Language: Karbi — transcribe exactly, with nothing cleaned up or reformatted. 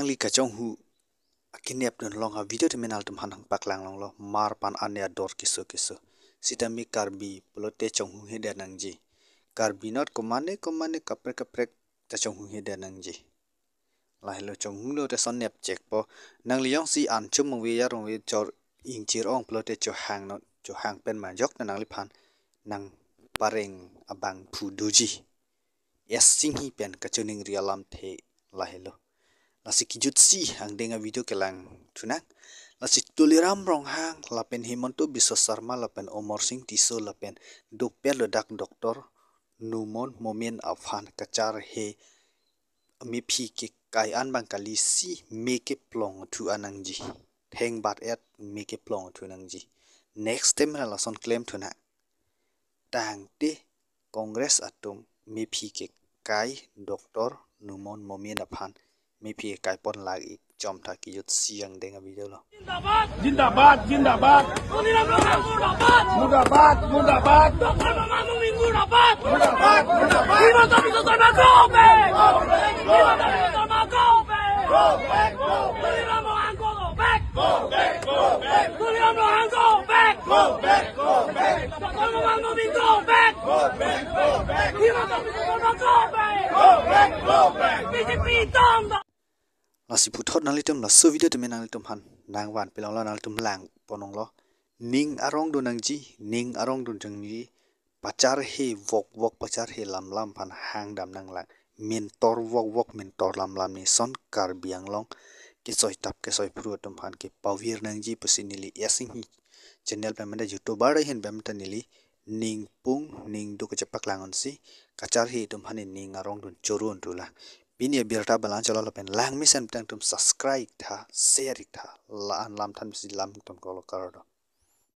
Alangli kachonghu akinep dun long a video tame nangtum aphan nangpaklang longlo, mar pen ane ador keso keso. Sitame Karbi pulote chonghuhedet nangji. Karbi not komane komane kaprek kaprek ta chonghuhedet nangji. Lahelo, chonghulo te son nepchekpo. Nangli jongsi an chum mongve, jar mongve, chor ingchir ong pulote chohang not, chohang pen majok na nangliphan nangpareng abangphu doji. S Singhi pen kachiningri alamthe lahelo. Lasi kejutsi angdeng a video kelang thunang. Lasi Tuliram Ronghang lapen Himanta Biswa Sarma lapen Amarsing Tisso lapen dopet ladak Doctor Numal Momin aphan kacharhe mephi kekai an abang kali si me keplong thu an nangji. Thengbat et me keplong thu nangji. Next time ra lason klemthu nang. Tangte Congress atum mephi kekai Doctor Numal Momin aphan mephi kekai pon lagi chomtha kejut siang deng a video lo. Zindabad, zindabad. Khuldiram Ronghang murdabad. Murdabad, murdabad. Doctor Numal Momin murdabad. Murdabad, murdabad. Himanta Biswa Sarma go back. Himanta Biswa Sarma go back. Go back, go back. Khuldiram Ronghang go back. Go back, go back. Khuldiram Ronghang go back. Go back, go back. Doctor Numal Momin go back. Go back, go back. Himanta Biswa Sarma go back. Go back, go back. B J P down. Lasi puthot nanglitum laso video tumi nanglitum aphan nangvan pilonglo, nanglitum lang pononglo. Ning arong dun nangji, ning arong dun nangji. Pacharhe vok vok, pacharhe lam lam aphan hangdam nanglang. Mentor vok vok, mentor lam lam, nison Karbi Anglong kesoi tap kesoi phru atum aphan kepavir nangji pusi neli Yasing Hi channel pen mate YouTuber ahin pen mate neli ning pung ning duk kachepaklang unsi kacharhe atum aphan ning arong dun chorun tula. Pini abirta balang cholo lapen lang mesen tang tum subscribe tha, share tha, la-an lam than pusi lam tum kolo kardo.